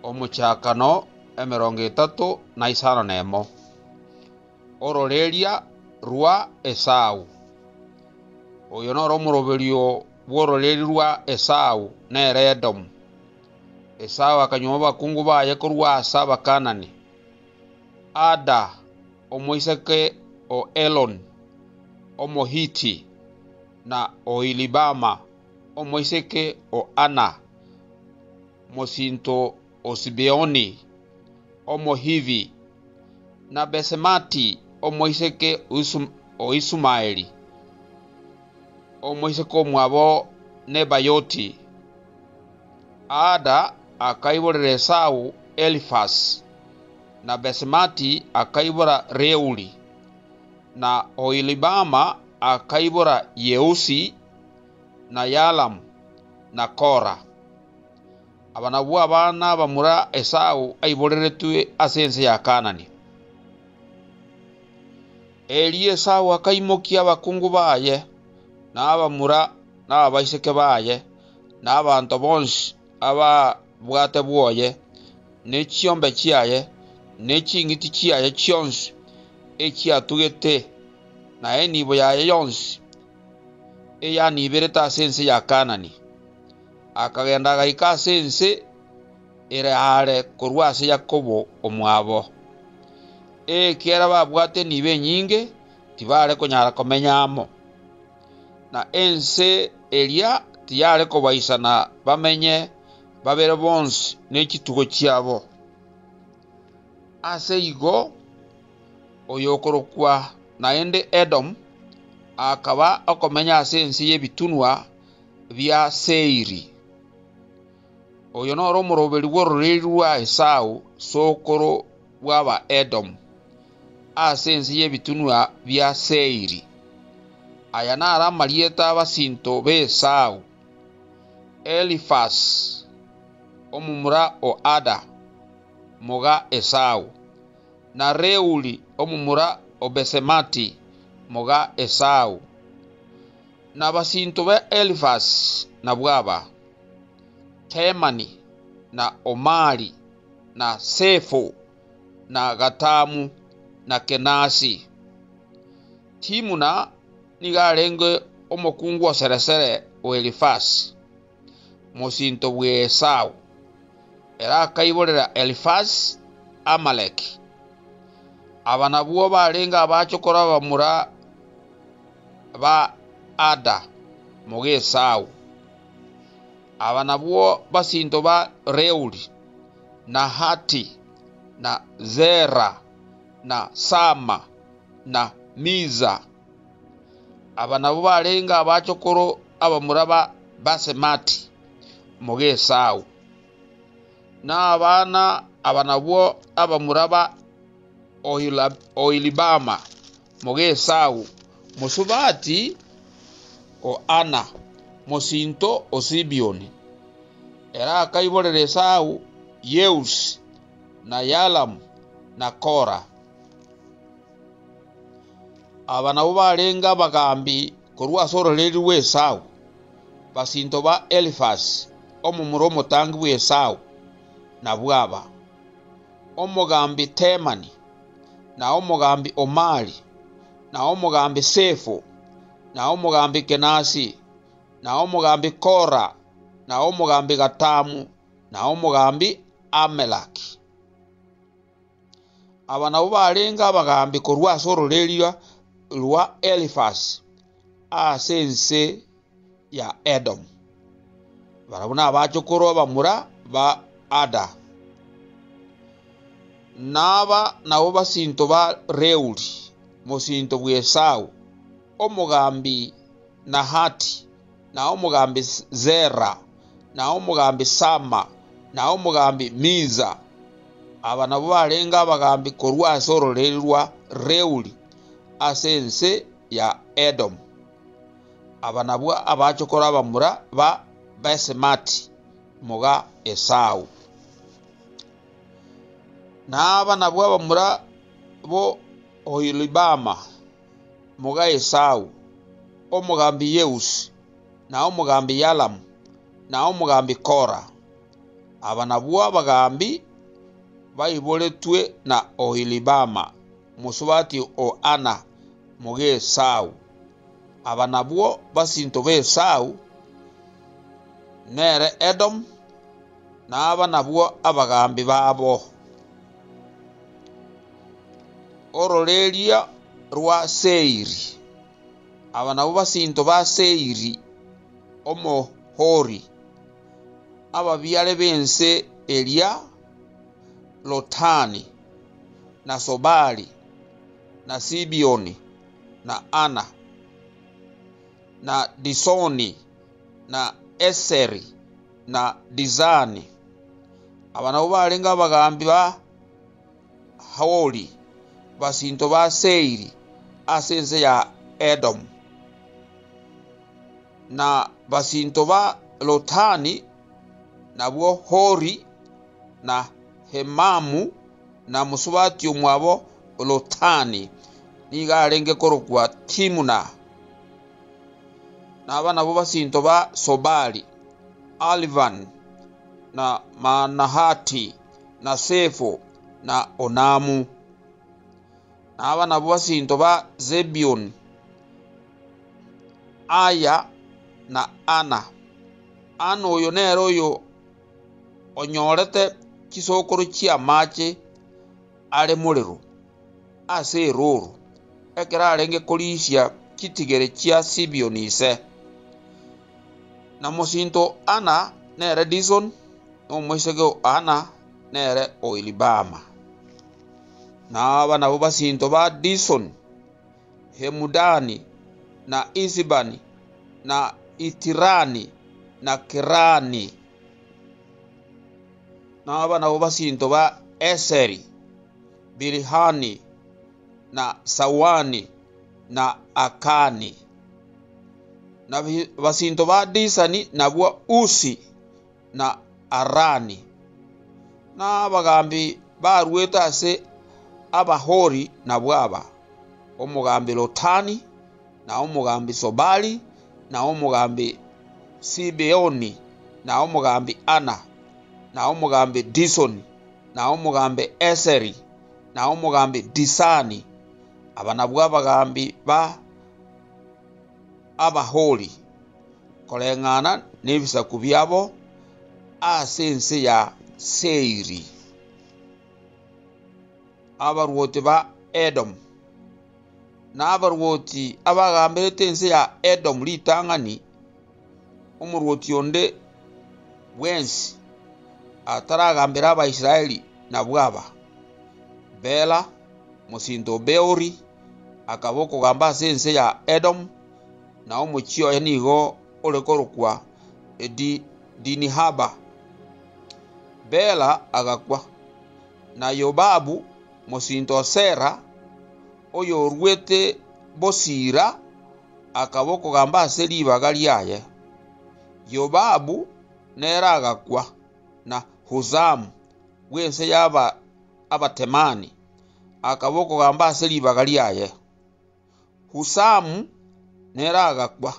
Omochakano 31, Ororeria rwa Esau. Oyo noro omoroberio bw'ororeria rwa Esau, nere Edomu. Esau akanyuoma abakungu baye korwa ase Abakanani, Ada, omoiseke o Eloni, Omohiti, na Oholibama, omoiseke o Ana, mosinto o Sibeoni, Omohivi, na Basemati, omoiseke o Isumaeli, omoiseke omwabo Nebayoti. Ada akaiborera Esau Elifasi, na Basemati akaibora Reuli, na Oholibama akaibora Yeusi, na Yalamu, na Kora. Aba nabwo abana abamura Esau aiboreretwe ase ense ya Kaanani. Erio Esau akaimokia abakungu baye, na abamura na abaiseke baye, na abanto bonsi ababwate bwoye, ne chiombe chiaye, ne ching'iti chiaye chionsi echiatugete, na enibo yaye yonsi eyaniberete ase ense ya Kaanani. Akagenda agaika ase ense ere aare korwa ase Yakobo omwabo. Ekiagera babwate enibo enyinge, tibare konyara komenya amo, na ense eria tiyare kobaisana bamenye babere bonsi ne chitugo chiabo. Ase igo oyokorokwa naende Edomu akaba okomenya ase ense y'ebitunwa bia Seiri. Oyo noro omoroberi bw'ororeria rwa Esau, sokoro bw'Abaedomu, ase ense y'ebitunwa bia Seiri. Aya naro amarieta 'abasinto b'Esau: Elifasi, omomura o Ada, moga Esau, na Reuli, omomura o Besemati, moga Esau. Na abasinto ba Elifasi nabwo aba, Temani, na Omari, na Sefo, na Gatamu, na Kenasi. Timuna nigo arenge omokungu o sere-sere o Elifasi, mosinto bw'Esau. Ere akaiborera Elifasi Amaleki. Aba nabwo barenge abachokoro abamura ba Ada, moga Esau. Aba nabwo basinto ba Reuli, Nahati, na Zera, na Sama, na Miza. Aba nabwo barenge abachokoro abamura ba Basemati, moga Esau. Na abana aba nabwo abamura ba Oholibama, moga Esau, mosubati o Ana, mosinto o Sibeoni. Ere akaiborera Esau Yeusi, na Yalamu, na Kora. Aba nabwo barenge abagambi korwa ase ororeria rw'Esau, basinto ba Elifasi, omomura omotangi bw'Esau, nabwo aba: Omogambi Temani, na omogambi Omari, na omogambi Sefo, na omogambi Kenasi, na omogambi Kora, na omogambi Gatamu, na omogambi Amelaki. Aba nabwo barenge abagambi korwa ase ororeria rwa Elifasi ase ense ya Edomu. Barabwo nabachokoro abamura ba Ada. Naba nabwo basinto ba Reuli, mosinto bw'Esau, omogambi Nahati, na omogambi Zera, na omogambi Sama, na omogambi Miza. Aba nabwo barenge abagambi korwa ase ororeria rwa Reuli ase ense ya Edomu. Aba nabwo abachokoro abamura ba Basemati, moga Esau. Na aba nabwo abamura bo Oholibama, moga Esau, omogambi Yeusi, na omogambi Yalamu, na omogambi Kora. Aba nabwo abagambi baiboretwe na Oholibama, mosubati o Ana, moga Esau. Aba nabwo basinto b'Esau, nere Edomu, na aba nabwo abagambi babo. Ororeria rwa Seiri. Aba nabwo basinto ba Seiri Omohori, ababiare b'ense eria Lotani, na Sobali, na Sibeoni, na Ana, na Disoni, na Eseri, na Disani. Aba nabwo barenge abagambi ba Hori, basinto ba Seiri, ase ense ya Edomu. Na basinto ba Lotani nabwo Hori, na Hemamu, na mosubati omwabo Lotani, nigo arenge korokwa Timuna. Na aba nabwo basinto ba Sobali, Alivani, na Manahati, na Sefo, na Onamu. Na aba nabwo basinto ba Zebioni, Aya na Ana. Ana oyo nere oyo onyorete chisokoro chi'amache are morero ase erooro, ekero arenge korisia chitigere chia Sibeoni ise. Na mosinto Ana nere Dison, na omoiseke o Ana nere Oholibama. Na aba nabwo basinto ba Dison, Hemudani, na Isibani, na Itirani, na Kerani. Na aba nabwo basinto ba Eseri, Bilihani, na Sawani, na Akani. Na basinto ba Disani nabwo Usi na Arani. Na abagambi barwete ase Abahori nabwo aba: omogambi Lotani, na omogambi Sobali, na omogambi Sibeoni, na omogambi Ana, na omogambi Disoni, na omogambi Eseri, na omogambi Disani. Aba nabwo abagambi ba Abahori, koreng'ana nebisaku biabo ase ense ya Seiri. Abaruoti ba Edomu. Na abaruoti abagamberete ense ya Edomu ritang'ani, omoruoti onde bwensi ataragambera Abaisraeli nabwo aba: Bela, mosinto o Beori, akaba okogamba ase ense ya Edomu, na omochie oye nigo ore korokwa Dinihaba. Bela agakwa, na Yobabu, mosinto o Sera, oyorwete Bosira, akaba okogamba ase ribaga riaye. Yobabu nere agakwa, na Husamu bw'ense y'Abatemani akaba okogamba ase ribaga riaye. Husamu nere agakwa,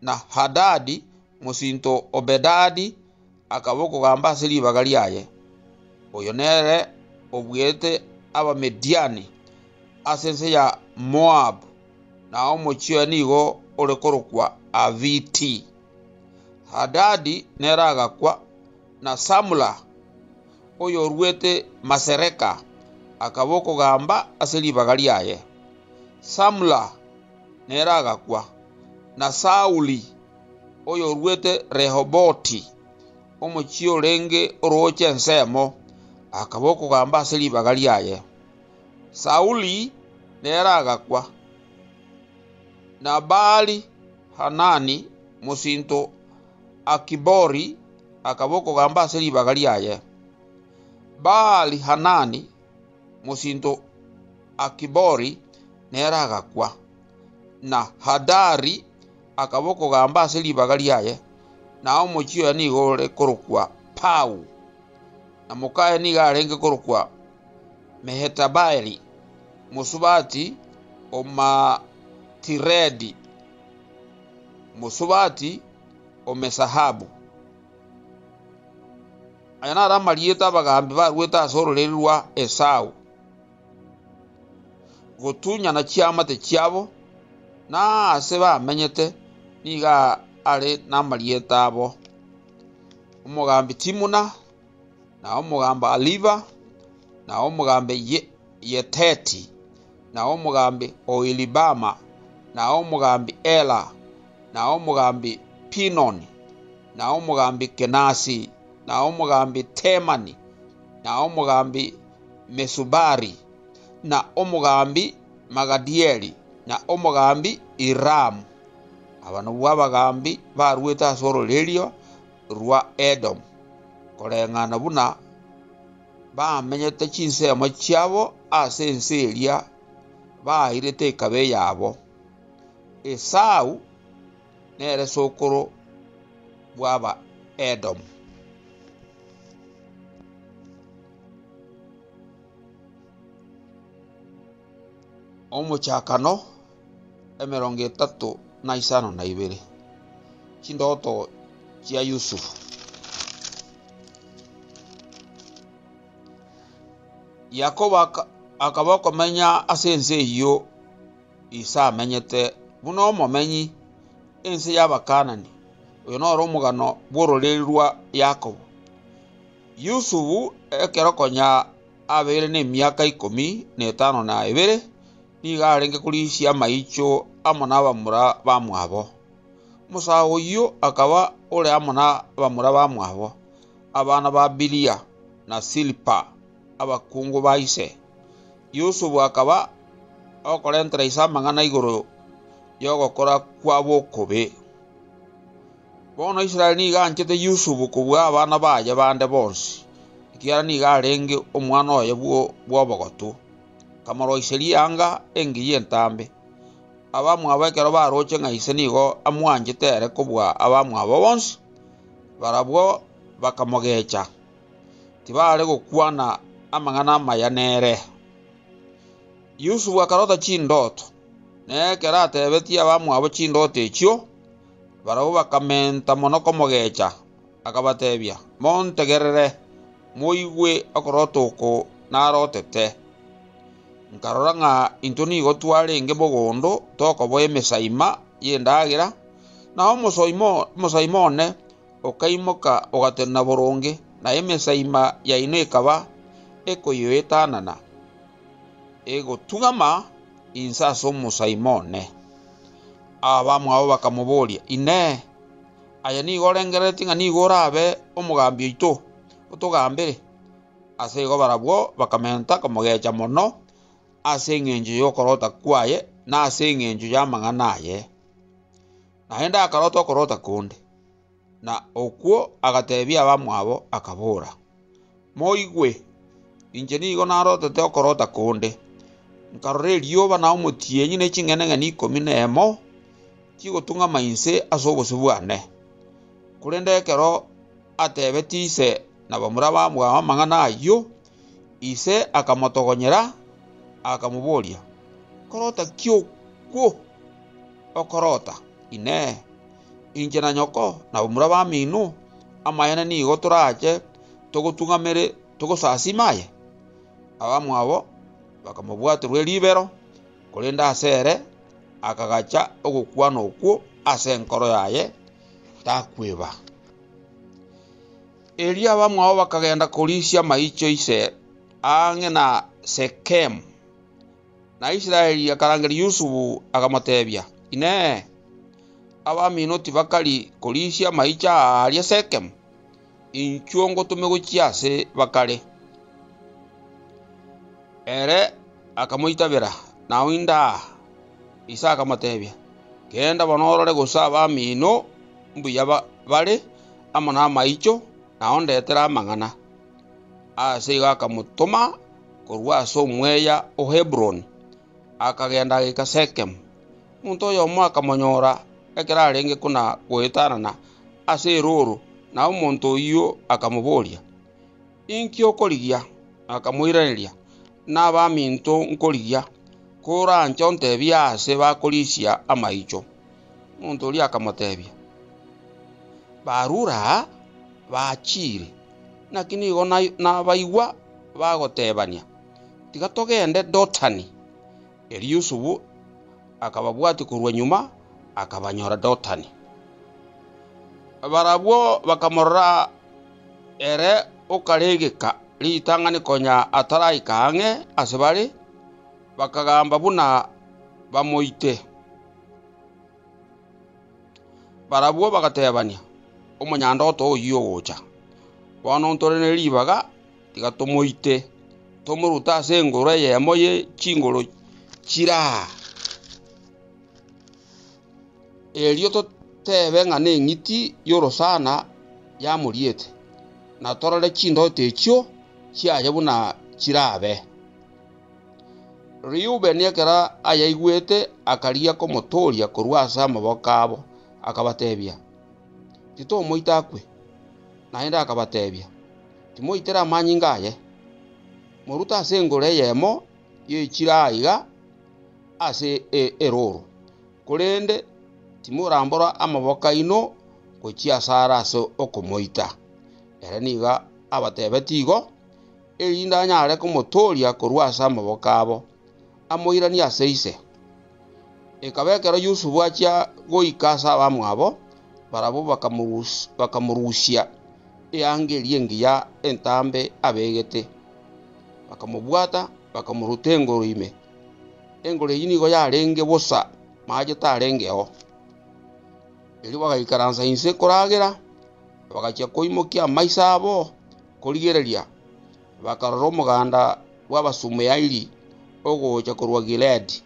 na Hadadi, mosinto o Bedadi, akaba okogamba ase ribaga riaye. Oyo nere obuete Abamidiani ase ense ya Moabu, na omochie oye nigo ore korokwa Aviti. Hadadi nere agakwa, na Samula, oyorwete Masereka, akaba okogamba ase ribaga riaye. Samula nere agakwa, na Sauli, oyorwete Rehoboti, omochie orenge orooche ensemo, akaba okogamba ase ribaga riaye. Sauli nere agakwa, na Baali-Hanani, mosinto Akibori, akaba okogamba ase ribaga riaye. Baali-Hanani, mosinto Akibori, nere agakwa, na Hadari akaba okogamba ase ribaga riaye, na omochie oye nigo ore korokwa Pau, na mokaye nigo arenge korokwa Mehetabaeli, mosubati o Matiredi, mosubati o Mesahabu. Aya naro amarieta 'abagambi barwete ase ororeria rwa Esau, gotunyana chiamate chiabo, na aase bamenyete nigo are namarieta abo: Omogambi Timuna, na omogambi Aliva, na omogambi Yeteti, na omogambi Oholibama, na omogambi Ela, na omogambi Pinoni, na omogambi Kenasi, na omogambi Temani, na omogambi Mesubari, na omogambi Magadieli, na omogambi Iramu. Aba nabwo abagambi barwete ase ororeria rwa Edomu, koreng'ana buna bamenyete chinsemo chiabo ase ense eria bairete ekaba eyabo. Esau nere sokoro bw'Abaedomu. Omochakano emerongo etato na isano na ibere, chindoto chia Yusufu. Yakobo akaba okomenya ase ense eyio ise amenyete buna omomenyi, ense y'Abakanani. Oyo noro omogano bw'ororeria rwa Yakobo. Yusufu ekero konya abeire nemiaka ikomi na etano na ebere, nigo arenge korisia amaicho amo nabamura bamwabo. Omosae oyio akaba ore amo nabamura bamwabo, abana ba Bilia na Silpa, abakungu ba ise. Yusufu akaba okorentera ise amang'ana igoro y'ogokora kwabo okobe. Bono Israeli nigo anchete Yusufu kobua abana baye bande bonsi, ekiagera nigo arenge omwana oye bw'obogotu. Akamoroiseria eanga engiya entambe. Abamwabo ekero baroche ng'a ise nigo amwanchete ere kobua abamwabo bonsi, barabwo bakamogecha, tibare gokwana amang'ana amaya nere. Yusufu akarota chindoto, na ekero atebetie abamwabo chindoto echio, barabwo bakamenta mono komogecha. Akabatebia, Montegerere, moigwe okorota oko narotete. Nkarora ng'a intwe nigo twarenge mogondo tokoboa emesaima y'endagera, na omosaima one okaimoka ogatenena boronge, na emesaima yaino ekaba ekoyoetanana, egotung'ama inse ase omosaima one. Abamwabo bakamoboria, Inee! Aye nigo orengereretie ng'a nigo orabe omogambi oito, otogambere? Ase igo barabwo bakamenta komogecha mono ase engencho y'okorota kwaye na ase engencho y'amang'ana aye. Naende akarota okorota konde, na okwo agatebia abamwabo, akabora, Moigwe, inche nigo narotete okorota konde, nkarora erioba na omotienyi ne ching'enang'eni ikomi nemo chigotung'ama inse ase obosio bwane. Korende ekero atebetie ise na bamura bamwabo amang'ana ayio, ise akamotogonyera, akamoboria, Korota ki okwo okorota? Inee! Inche na nyoko na bamura bamino, amaene nigo torache togotung'amere togosasime aye? Abamwabo bakamobwaterwa ribero, korende ase ere akagacha ogokwana okwo ase enkoro yaye takweba. Erio abamwabo bakagenda korisia amaicho ise aang'e na Sekemu. Na Israeli akarangeria Yusufu, akamotebia, Inee! Abamino tibakari korisia amaicho aaria Sekemu? Inchuo ngotome gochia ase bakare. Ere akamoitabera, Nao inde aa. Ise akamotebia, Genda bono orore gose abamino mbuya bare amo namaicho, na ondetere amang'ana. Ase igo akamotoma korwa ase omweya o Heburoni, akagenda agaika Sekemu. Omonto oyomo akamonyora ekero arenge kona-goetanana ase erooro, na omonto oyio akamoboria, Inki okorigia? Akamoiraneria, Nabaminto nkorigia, koranche ontebie aase bakorisia amaicho. Omonto oria akamotebia, Barure aa, bachiire. Naki nigo nabaigwa bagotebania, Tiga togende Dotani. Erio Yusufu akababwatia korwa nyuma, akabanyora Dotani. Barabwo bakamorora ere okaregeka ritang'ani konya ataraika ang'e ase bare, bakagamba buna bamoite. Barabwo bagatebania, Omonyandoto oyio ogocha, bono ntore ne ribaga, tiga tomoite, tomorute ase engoro eyemo ye chingoro chiraa, erio totebe ng'a neng'iti y'orosana yamoriete, na torore chindoto echio chiaye buna chirabe. Reubeni ekero ayaigwete akarigia komotooria korwa ase amaboko abo, akabatebia, Titomoita akwe. Naende akabatebia, Timoitera amanyinga aye, morute ase engoro eyemo y'echira aiga ase erooro, korende timorambora amaboko aino gochia asare ase okomoita. Ere nigo abatebetie igo, erinde anyare komotooria korwa ase amaboko abo, amoiranie ase ise. Ekaba ekero Yusufu achia goika ase abamwabo, barabwo bakamorusia eanga eria engiya entambe abegete, bakamobwata, bakamoruta engoro ime. Engoro eyio nigo yarenge bosa, mache tarengeo. Erio bagaikaransa inse koragera, bagachia koimokia amaiso abo Korigereria, bakarora omoganda bw'Abasumeaili ogocha korwa Gileadi.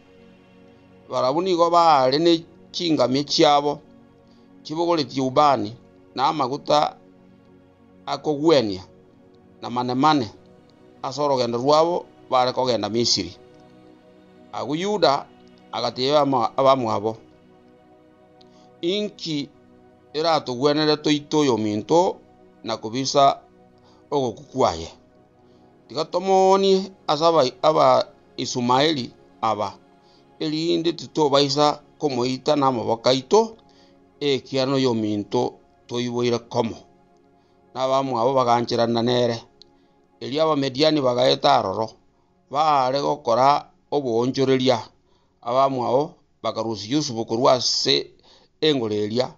Barabwo nigo baare ne chingamia chiabo chibogoretie ubani, na amaguta akogwenia, na manemane, ase orogendo rwabo baare kogenda Misiri. Agwo Yuda agatebia abamwabo, Inki eratogwenere toite oyominto na kobisa ogokwa kwaye? Tiga tomoonie ase Abaisumaeli aba, erinde titobaisa komoita namaboko aito, ekiagera noyominto toiboire komo. Na abamwabo bagancherana nere. Erio Abamidiani bagaeta aroro, baare gokora oboonchoreria. Abamwabo bakarusia Yusufu korwa ase engoro eria,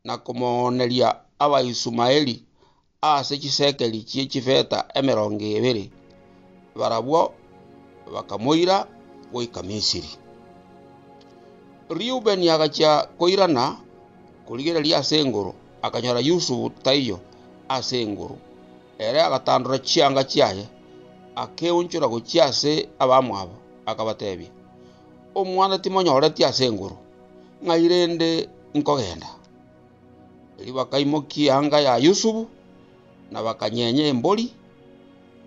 na komooneria Abaisumaeli ase chisekeli chie chifeta emerongo ebere, barabwo bakamoira goika Misiri. Reubeni agachia koirana korigereria ase engoro, akanyora Yusufu taiyo ase engoro. Ere agatandora chianga chiaye, akeonchora gochia ase abamwabo, akabatebia, Omwana timonyoreti ase engoro, ng'ai rende nkogenda? Erio bakaimokia eanga ya Yusufu, na bakanyenya embori,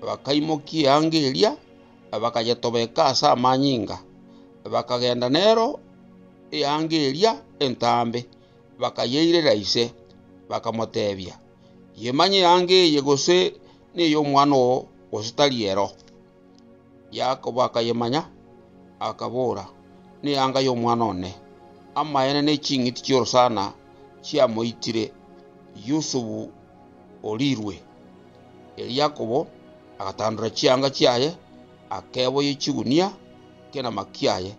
bakaimokia eanga eria, bakayetobeka ase amanyinga, bakagenda nero eanga eria entambe, bakayeirera ise, bakamotebia, Yemanye eanga eye gose ney'omwana oo, gose tari ero. Yakobo akayemanya, akabora, Neanga y'omwana one. Amaene ne ching'iti chi'orosana chiamoitire, Yusufu orirwe. Erio Yakobo agatandora chianga chiaye, akeboyia chigunia ki'enama kiaye,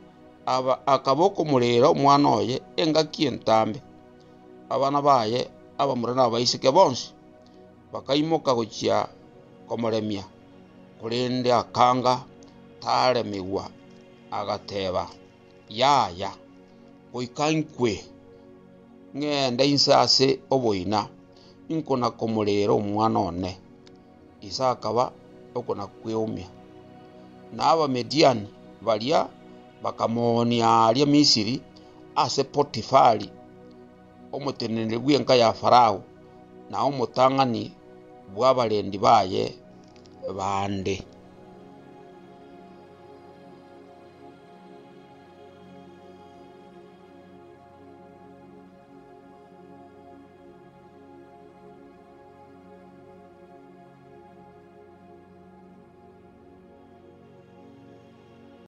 akaba okomoreera omwana oye engaki entambe. Abana baye abamura na abaiseke bonsi bakaimoka gochia komoremia, korende akanga taremigwa, agateba, Yaya, goika inkwe, ng'ende inse ase oboina, inkona-komoreera omwana one. Ise akaba okona-kweumia. Na Abamidiani baria bakamoonia aaria Misiri ase Potifari, omoteneneri bw'enka ya Farao, na omotang'ani bw'abarendi baye bande.